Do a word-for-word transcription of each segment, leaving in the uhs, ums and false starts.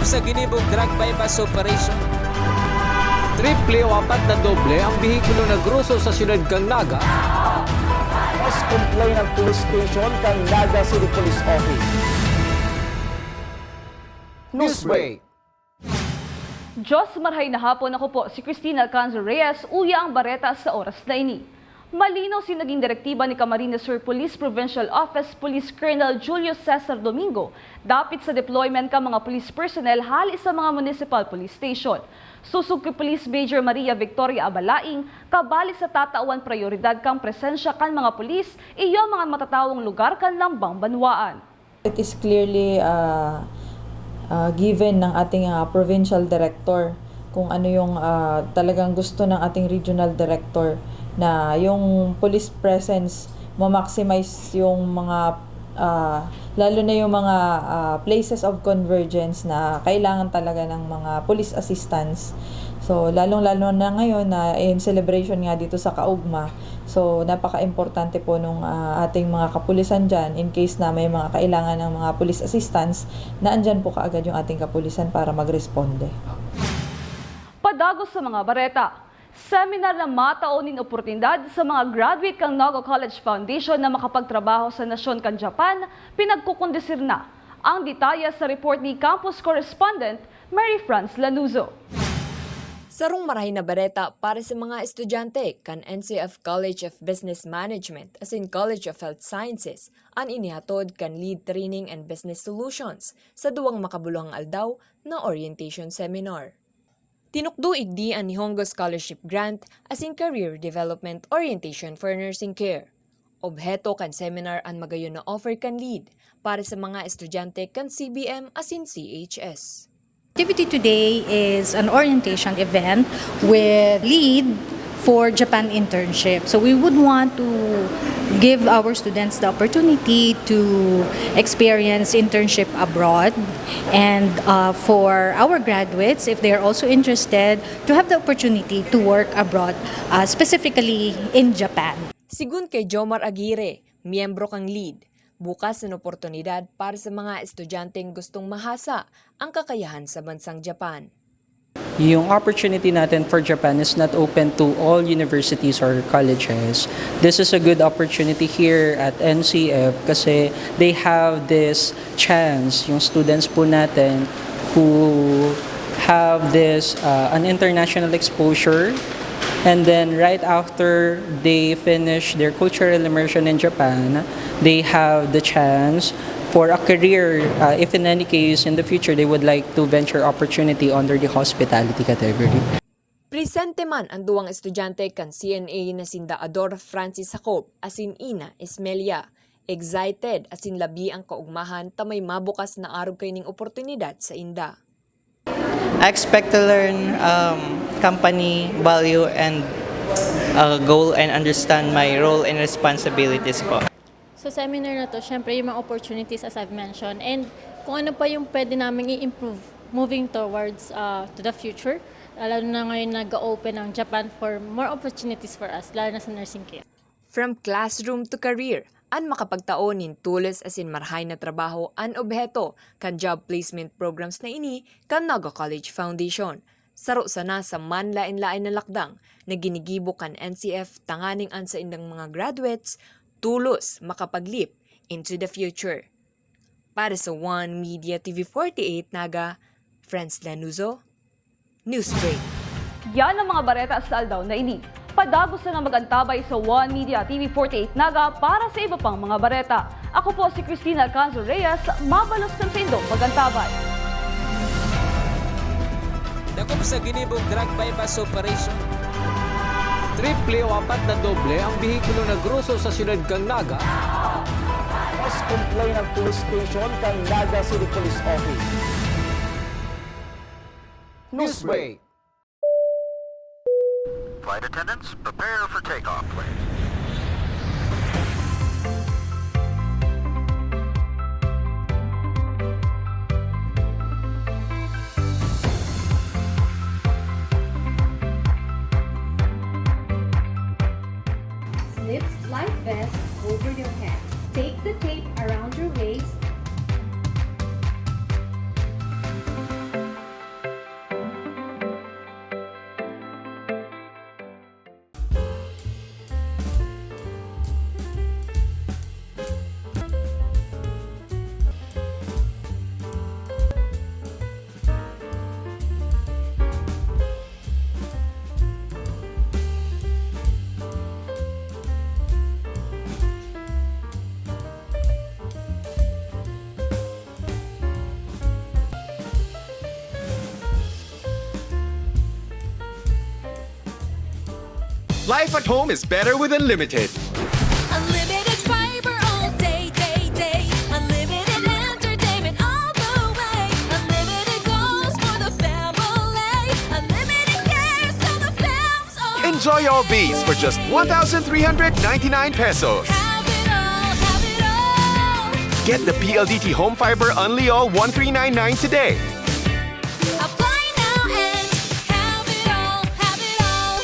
Sa ginibong drug buy-bust operation, triple o apat na doble ang bihikulo na groso sa siyudad kan Naga. Mas complain ang police station kan Naga City Police Office. Newsbreak. Diyos marhay na hapon, ako po si Christine Alcanzo Reyes, uya ang bareta sa oras na ini. Malinaw si naging direktiba ni Camarines Sur Police Provincial Office Police Colonel Julio Cesar Domingo dapit sa deployment kan mga police personnel hali sa mga municipal police station. Sosog ki Police Major Maria Victoria Abalaing, kabali sa tatawan prayoridad kan presensya kan mga pulis, iyo ang mga matatawong lugar kan lambang banwaan. It is clearly uh, uh, given ng ating uh, provincial director kung ano yung uh, talagang gusto ng ating regional director, na yung police presence ma-maximize yung mga uh, lalo na yung mga uh, places of convergence na kailangan talaga ng mga police assistance. So, lalong-lalo na ngayon na in celebration nga dito sa Kaugma. So, napaka-importante po nung uh, ating mga kapulisan dyan, in case na may mga kailangan ng mga police assistance, na andyan po kaagad yung ating kapulisan para magresponde. Padagos sa mga bareta. Seminar na matao nin oportunidad sa mga graduate kan Naga College Foundation na makapagtrabaho sa nasyon kan Japan, pinagkukondusir na. Ang detalye sa report ni Campus Correspondent Mary Franz Lanuzo. Sarong marahay na bareta para sa mga estudyante kan N C F College of Business Management asin College of Health Sciences an inihatod kan Lead Training and Business Solutions sa duwang makabuluhang aldaw na orientation seminar. Tinukdo igdi an Nihongo Scholarship Grant asin Career Development Orientation for Nursing Care. Obheto kan seminar an magayon na offer kan Lead para sa mga estudyante kan C B M asin C H S. Activity today is an orientation event with Lead for Japan internship. So we would want to give our students the opportunity to experience internship abroad, and uh, for our graduates, if they are also interested, to have the opportunity to work abroad, uh, specifically in Japan. Sigun kay Jomar Aguirre, miyembro kan Lead, bukas an oportunidad para sa mga estudyanteng gustong mahasa ang kakayahan sa bansang Japan. Yung opportunity natin for Japan is not open to all universities or colleges. This is a good opportunity here at N C F kasi they have this chance, yung students po natin who have this uh, an international exposure, and then right after they finish their cultural immersion in Japan, they have the chance for a career, uh, if in any case in the future they would like to venture opportunity under the hospitality category. Presente man an duwang estudyante kan C N A na sinda Ador Francis Jacob asin Ina Esmelia. Excited asin labi ang kaugmahan ta may mabukas na arog kaining oportunidad sa inda. I expect to learn um, company value and uh, goal and understand my role and responsibilities po. Sa seminar na to, syempre yung mga opportunities as I've mentioned, and kung ano pa yung pwede naming i-improve moving towards uh, to the future, lalo na ngayon nag-open ang Japan for more opportunities for us, lalo na sa nursing care. From classroom to career, an makapagtao nin tulos asin marhay na trabaho an obheto kan job placement programs na ini kan Naga College Foundation. Saro sana sa manlaen-laen na lakdang na ginigibo kan N C F tanganing an saindang mga graduates tulos makapaglip into the future. Para sa One Media T V forty-eight Naga, Franz Lanuzo, Newsbreak. Yan ang mga bareta sa aldaw na ini. Padagos na mag-antabay sa One Media T V forty-eight Naga para sa iba pang mga bareta. Ako po si Christina Alcanzo Reyes, mabalos kan sa indong pag-antabay. Dakop sa ginibong drug buy-bust operation. Triple o apat na doble ang bihikulo na groso sa siyudad kan Naga. Mas complain ang police station kan Naga City Police Office. Newsbreak. Flight attendants, prepare for takeoff, please. Slip life vest over your head. Take the tape around your waist. Life at home is better with Unlimited. Unlimited fiber all day, day, day. Unlimited entertainment all the way. Unlimited goals for the family. Unlimited care so the fam's all. Enjoy all these for just one thousand three hundred ninety-nine pesos. Have it all, have it all. Get the P L D T Home Fiber Unli All one three nine nine today. Apply now and have it all, have it all.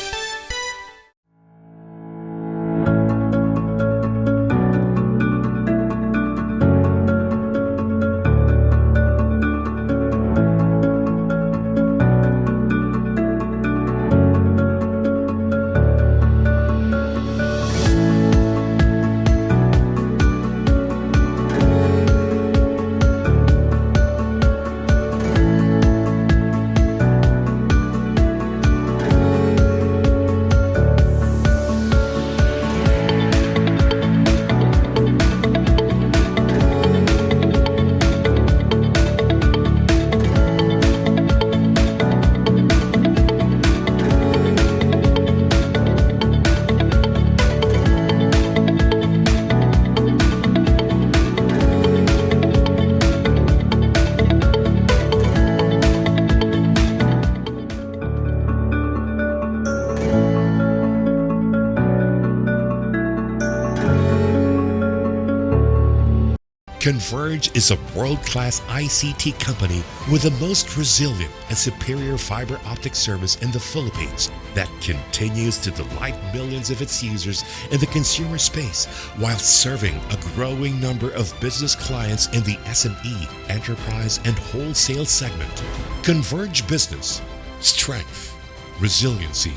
Converge is a world-class I C T company with the most resilient and superior fiber optic service in the Philippines that continues to delight millions of its users in the consumer space while serving a growing number of business clients in the S M E, enterprise, and wholesale segment. Converge Business. Strength. Resiliency.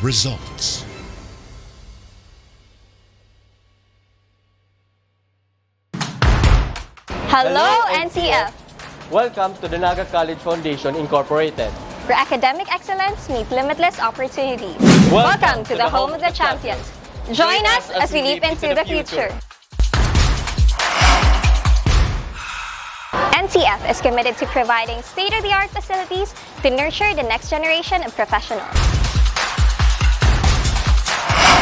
Results. Hello, N C F! Welcome to the Naga College Foundation Incorporated. Where academic excellence meets limitless opportunities. Welcome to the home of the champions. Join us as we leap into the future. N C F is committed to providing state-of-the-art facilities to nurture the next generation of professionals.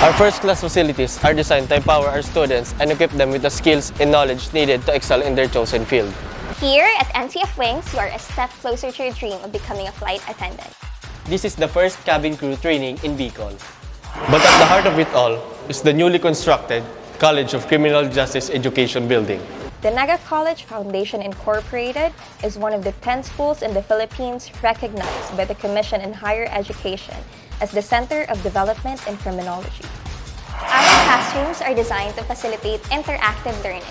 Our first-class facilities are designed to empower our students and equip them with the skills and knowledge needed to excel in their chosen field. Here at N C F Wings, you are a step closer to your dream of becoming a flight attendant. This is the first cabin crew training in Bicol. But at the heart of it all is the newly constructed College of Criminal Justice Education Building. The Naga College Foundation Incorporated is one of the ten schools in the Philippines recognized by the Commission on Higher Education as the Center of Development in Criminology. Our classrooms are designed to facilitate interactive learning.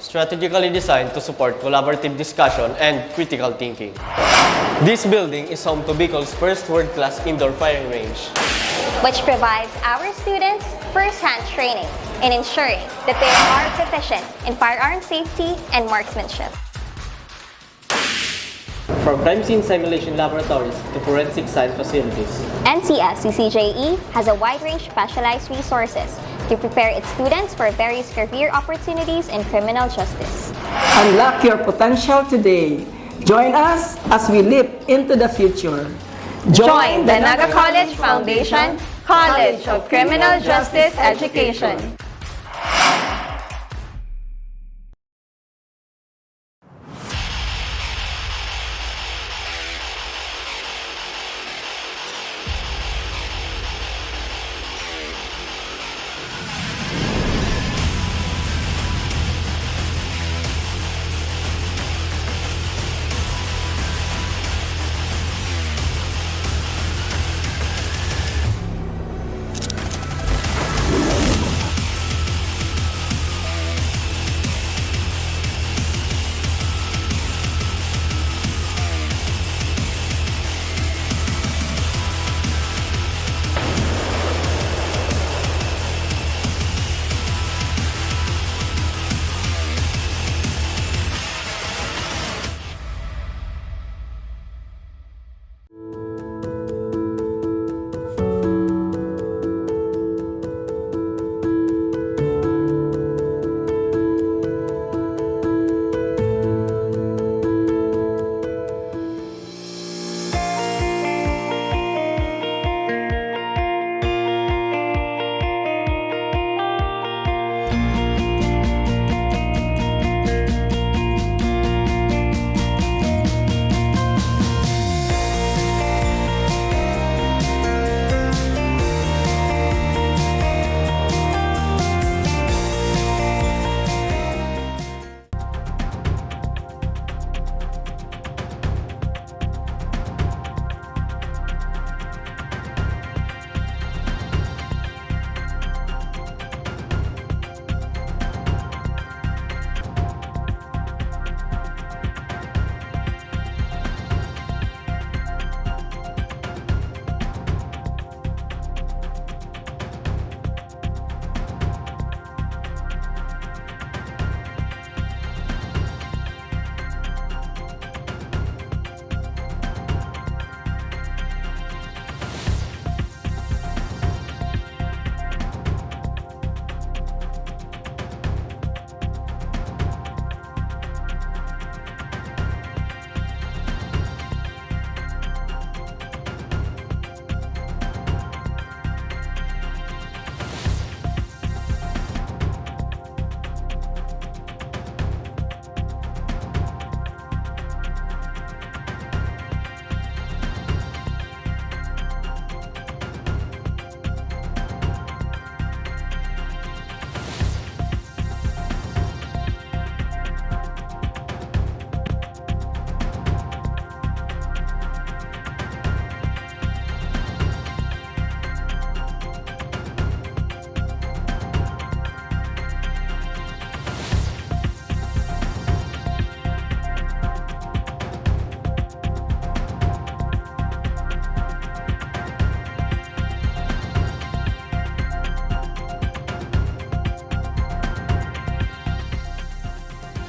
Strategically designed to support collaborative discussion and critical thinking. This building is home to Bicol's first world-class indoor firing range. Which provides our students first-hand training in ensuring that they are proficient in firearm safety and marksmanship. From crime scene simulation laboratories to forensic science facilities. N C F C C J E has a wide range of specialized resources to prepare its students for various career opportunities in criminal justice. Unlock your potential today. Join us as we leap into the future. Join the Naga College Foundation College of Criminal Justice Education.